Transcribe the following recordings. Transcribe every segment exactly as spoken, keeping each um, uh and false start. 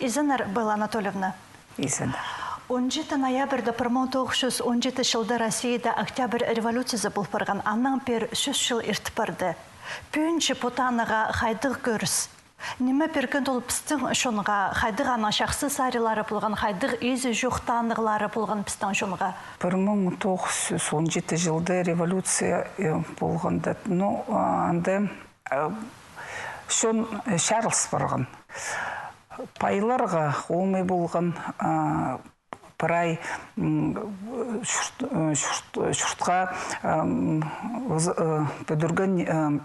Изеннер, Белла Анатольевна. Изеннер. Он читі ноябрьда пір муң тоғыс чӱс он читі чылда Россияда Октябрь революциязы пол парған, аннаң пеер чӱс чыл иртіп парды. Пӱӱнҷі пу танығға хайдағ кӧріс? Ниме пирген ол пістің чонға, хайдағ аның чахсы саринлары полған, хайдағ изі чох танығлары полған пістің чонға? Пір муң тоғыс чӱс он читі чылда революция, э, полғанда, ну, а, анда, э, чон, э, чарылыс парған. Пайларға хомай полған, а, прай, м, чурт-, э, чурт-, чуртха, ам, вз-, э, пӱдірген, ам,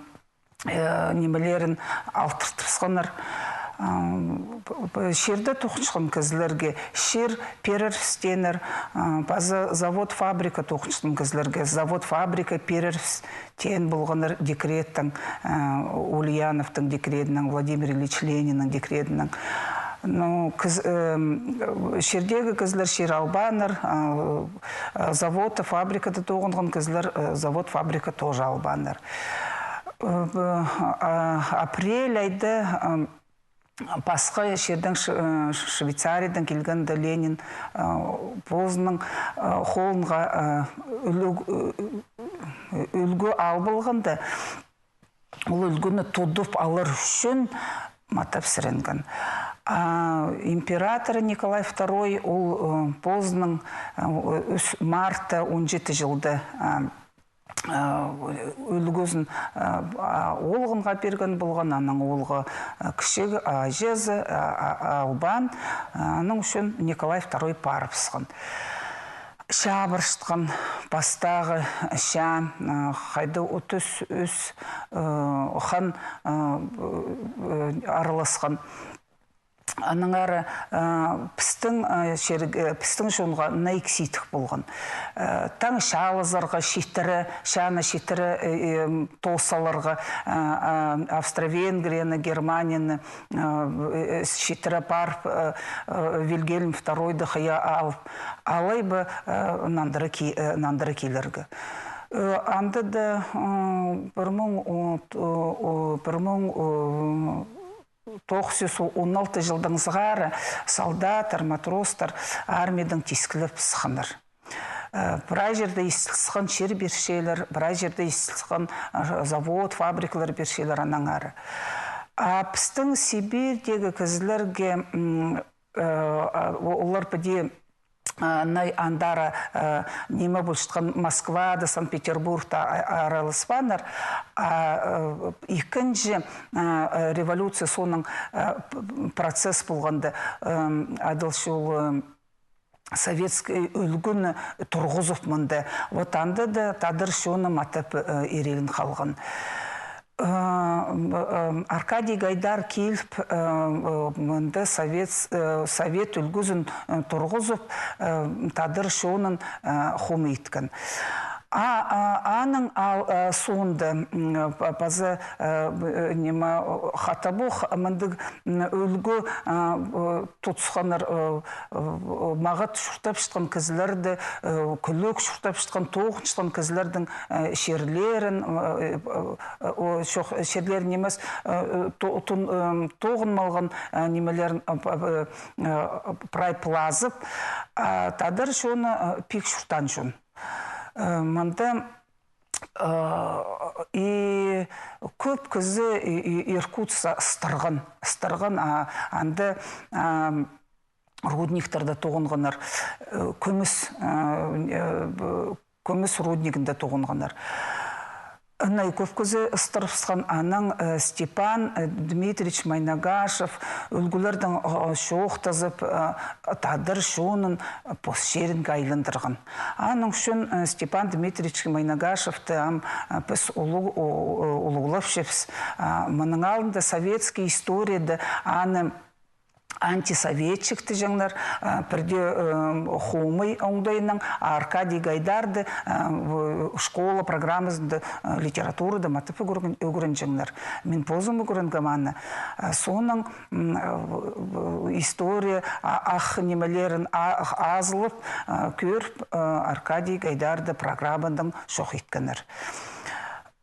э, нимелерін алтыртыбысханнар. Ам, п-, п-, чирде тоғынчатхан кізілерге чир пирербіс тееннер, а, паза завод-фабрика тоғынчатхан кізілерге завод-фабрика пирербіс теен полғаннар декреттең, а, Ульяновтың декретінең, Владимир Ильич Лениннің декретінең. Ну, кіз-, эм, чирдегі кізілер чир албааннар, а, а, заводта, фабрикада тоғынған кізілер, э, завод, фабрика тоже албааннар. Э, б-, а, апрель айда, ам, пасха чирдең, Ш-, э, Швейцариядаң килгенде Ленин, э, позының, э, холынға, э, ӱлӱ-, э, ӱлгӱ алып алғанда, ол ӱлгӱні тудып алар ӱчӱн матап сіренген. А император Николай второй, ол, э, позының, э, ӱс мартта он читі чылда, э, э, ӱлгӱзін, э, а, оолғынға пирген полған, аның оолғы, э, кічіг, а, аҷазы, а, а, албаан, э, аның ӱчӱн Николай второй парыбысхан. Чабырчатхан пастағы чаа, э, хайда отыс ӱс, э, хан, э, э, араласхан. Аннаңар, э, пістің, э, чирге, пістің чонға наа іксидік полған. Э, таң чаалазарға читіре, чааны читіре, э, э, тоос саларға, э, э, Австро-Венгрияны, Германияны, э, э, читіре парып, э, э, Вильгельм второйды хыйа алып, алай ба, э, нандыра ки-, э, нандыра килерге. Э, анда даа, м, пір муң, о, т-, о, о, пір муң, о, тоғыс чӱс он алты чылдаң сығара солдаттар, матростар армиядаң тискілеп сыхханнар. Э, прай чирде истіліскен чир пирчелер, прай чирде истіліскен, э, завод, фабрикалар пирчелер аннаңар. А пістің Сибирьдегі кізілерге, м, э, а, о-, олар піди, э, най андары, э, ниме полчатхан Москвада, Санкт-Петербургта а-, араласпааннар. А, э, ікінҷі, э, э, революция, соның, э, п-, процесс полғанда, э, адалча ол, э, советский ӱлгӱні турғызып мында. Вот анда даа тадар чоны матап, э, ирелін халған. Э, м, э, Аркадий Гайдар киліп, э, э, мында совет, э, совет ӱлгӱзін, э, турғызып, э, тадар чонын, э, хомай иткен. А, а, аның ал-, э, соонда, м, па-, паза, э, б-, э, ниме, хатабох мындағ, м, ӱлгӱ, э, б-, тутысханнар, э, э, мағат чуртапчатхан кізілерді, э, кӱлӱк чуртапчатхан, тоғынчатхан кізілернің, э, чирлерін, э, э, э, о, чох, чирлерін нимес, э, э, то-, тун-, э, тоғынмалған, э, нимелерін, э, п-, э, э, прай пылазып, а тадар чоны, э, пик чуртаан чон. Э, мында, э, и кӧп кізі и, и Иркутскта ыстырған, ыстырған, а, анда, а, рудниктерде тоғынғаннар, э, кӱмӱс, э, э, б-, кӱмӱс руднигінде тоғынғаннар. Ынай кӧп кізі ыстырыбысхан, анаң, э, Степан, э, Дмитриевич Майнагашев ӱлгӱлердең, э, чоохтазып, э, тадар чонын пос чирінге айландырған. Аның ӱчӱн, э, Степан Дмитриевич Майнагашевті ам, э, піс улуғ-, у-, у-, улуғлапчабыс. А, мының алнында советский историяда аны антисоветчик тіҷеңнер, а, пірдее, э, хомай оңдайынаң, а Аркадий Гайдарды, э, в-, школа программазында, э, литературада матап ӱгрен-, ӱгренҷеңнер. Мин позым ӱгренгем аны. Э, соның, м, э, в-, в-, история, а, ах нимелерін, а, ах азылып, э, кӧріп, э, Аркадий Гайдарды программадаң чох иткеннер.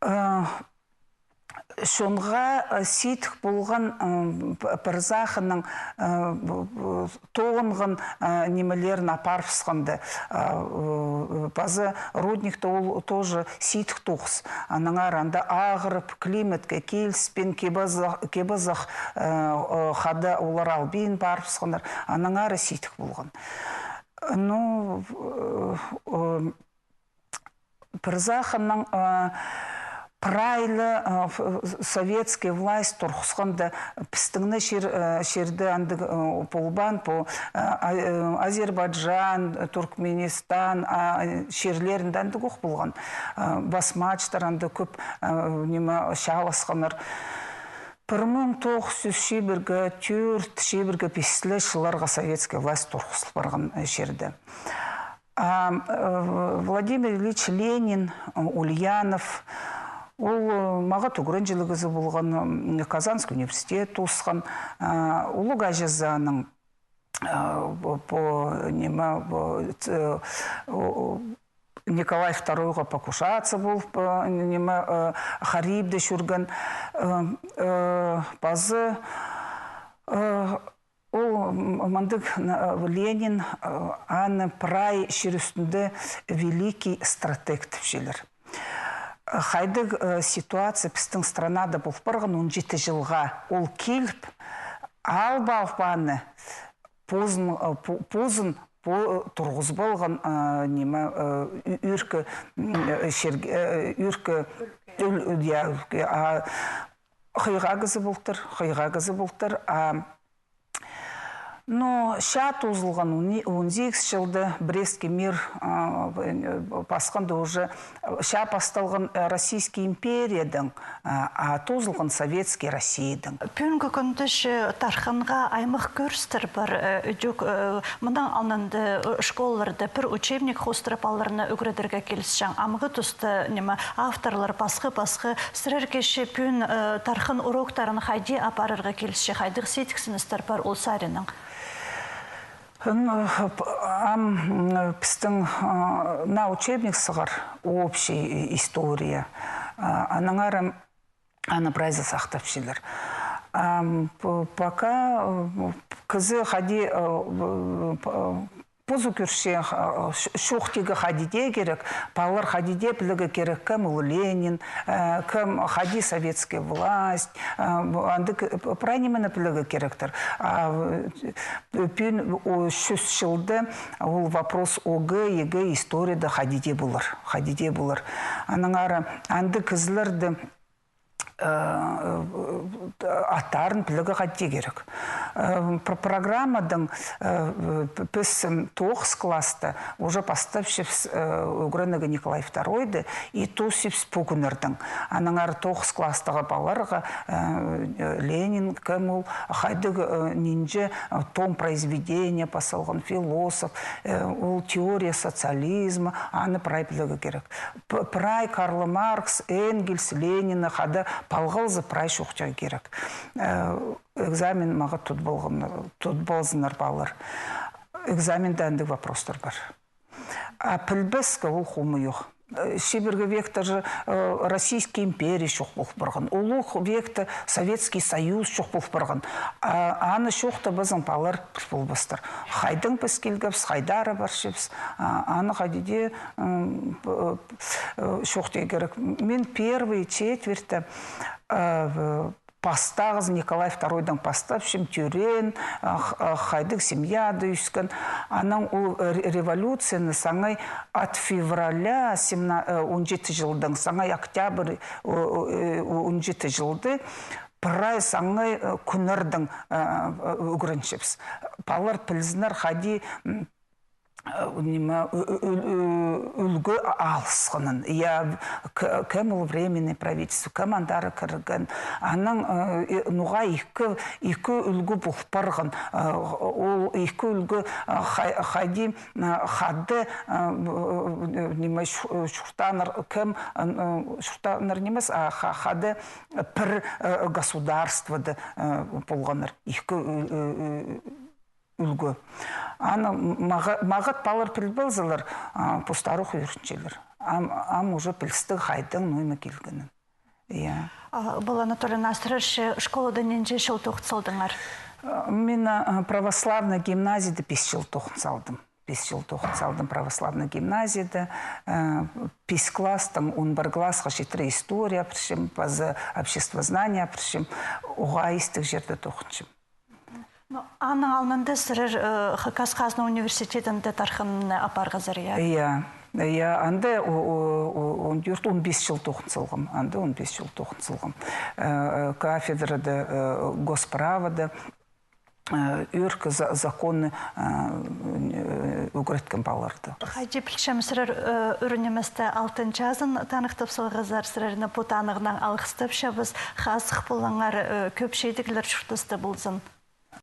Э, Чонға, э, сидік полған, м, п-, пір сағынның, э, б-, б-, тоғынған, э, нимелерін апарыбысханда, э, э, паза Рудникте ол тоже сидік тоғыс. Аннаңар анда ағырып, климатка киліспин, кибазах, кибазах, э, э, хада олар албин парыбысханнар. Аннаңар сидік полған. Ну, э, э, пір сағынның, э, прай ла, э, ф-, советский власть турғысханда, пістің не чир-, э, чирде андағ, э, полбаан, по, э, а-, э, Азербайджан, Туркменистан, а, чирлерінде андағ ох полған. Э, басмачтар анда кӧп, э, ниме, чааласханнар. Пір муң тоғыс чӱс чибіргі тӧрт, чибіргі пис чылларға советский власть турғызыл парған, э, чирде. А, э, Владимир Ильич Ленин, э, Ульянов, ол, э, мағат ӱгренҷіліг кізі полған, м, Казанский университет тоосхан, а, улуғ аҷазы аның, э, по, по, ниме, по, ц-, э, о, о, Николай второйға покушаться полып, э, ниме, э, Харибде чӧрген, э, э, пазы, э, Ол, м, мындағ, н-, э, Ленин, э, аны прай чир ӱстӱнде великий стратег тіпчелер. Хайдағ, э, ситуация пістің странада пол парған он читі чылға, ол киліп, алып алып аны позын, э, по-, позын по-, турғызып алған, э, ниме, э, ӱ-, ӱркі, м, э, чирге, э, ӱркі, ӱл-, ӱл-, я, ӱлкӱ, а, хыйға кізі полтыр, хыйға кізі полтыр, а, Но чаа тоозылған он, он сигіс чылда Брестский мир, а, пасханда уже, чаа пасталған, э, Российский империядаң, а, а тоозылған Советский Россиядаң. Пӱӱнгі кӱнде че тархынға аймах кӧрістер пар, э, ідӧк, э, мынаң алнында, э, школаларда пір учебник хоостыра палаларны ӱгредерге килісчең. Амғы туста, ниме, авторлар пасха-пасха. Сірерге че пӱӱн, э, тархын уроктарын хайди апарарға килісче, хайдағ сидіксіністер пар ол саринаң? Н-, п-, ам, м, пістің, а, наа учебник сығар, общий история. А, аннаңар ам аны прайзы сахтапчалар. Ам, п-, пока, э, кізі хайди, э, п-, позы кӧрче, а, ч-, чоохтирға хайди дее кирек, палалар хайди дее пілерге кирек, кем ол Ленин, э, кем хайди советская власть, э, бу, андағ, э, п-, прай нимені пілерге киректір. А, э, пӱӱн, о, чӱс чылда ол вопрос ОГЭ, ЕГЭ, историяда хайди дее полар, хайди дее полар. Аннаңар андағ кізілерді э, аттарын пілерге хайди кирек. Э, пр-, программадаң, э, п-, піс, м, тоғыс класста уже пастапчабыс, э, ӱгренерге Николай Второйды, и тоосчабыс пу кӱннердең. Аннаңар тоғыс класстағы палаларға, э, Ленин кем ол, хайдағ, э, нинҷе, э, том произведения пазылған, философ, э, ол теория социализма, аны прай пілерге кирек. П-, прай Карл Маркс, Энгельс, Ленинні хада палғалза прай чоохтирға кирек. Э, экзамен мағат тудып алзыннар, тудып алзыннар палалар. Экзаменде андағ вопростар пар. А пілбеске ол хомай ох. Э, чибіргі векте же, э, Российский империя чох пол парған. Улуғ векте Советский Союз чох пол парған. А, аны чоохтабазаң палалар піл полбастар. Хайдаң піс килгебіс, хайдар парчабыс, а, аны хайди дее, м, п-, э, чоохтирға кирек. Мин первый четвертьте, э, в-, пастағызын Николай Второйдаң пастапчам, тӧреен, а, х-, а, хайдағ семьяда ӧскен. Анаң ол ре-, революцияны саңай от февраля семна-, э, он читі чылдаң саңай октябрь, о, о, э, он читі чылды прай саңай, э, кӱннердең, э, э, ӱгренчебіс. Палалар пілзіннер, хайди, м, э, ниме, ӱ-, ӱ-, ӱл-, ӱ-, ӱлгӱ алысханын. Я, к-, кем ол временный правительство, кем андар кірген. Анаң, э, и-, ноға ікі, ікі ӱлгӱ пол парған. Э, ол ікі ӱлгӱ, э, хай-, хайди, э, хада, э, б-, э, ниме, чу-, чуртааннар, кем, э, чуртааннар нимес, а ха-, хада пір, э, государствода, э, полғаннар. Ікі ӱ-, ӱ-, ӱ-, ӱлгӱ. Аны мағ-, мағат палалар піліп алзалар, а, постары ох ӧрінчелер. Ам, ам уже пілістіг хайдаң ноо ниме килгенін. Я. А, Анатолий, сірер школада нинҷе чыл тоғын салдыңар? Мин православный гимназияда пис чыл тоғын салдым. Пис чыл тоғын салдым православный гимназияда. Пис класстаң он пір классха читіре история пирчем, паза обществознание пирчем. Уғаа истіг чирде тоғынчам. Ну, аның алнында сірер Хакас хазна университетінде тархынны апарғазар, я? Я, я, анда он тӧрт, он пис чыл тоғын салғам, анда он пис чыл тоғын салғам. Кафедрада госправода ӧӧркі законны ӱгреткен палаларды. Хайди пілчем, сірер ӱр ниместе алтын чазын таныхтап салғазар, сірерні пу танығнаң алғыстапчабыс, хазых полыңар, кӧп чидіглер чуртаста ползын.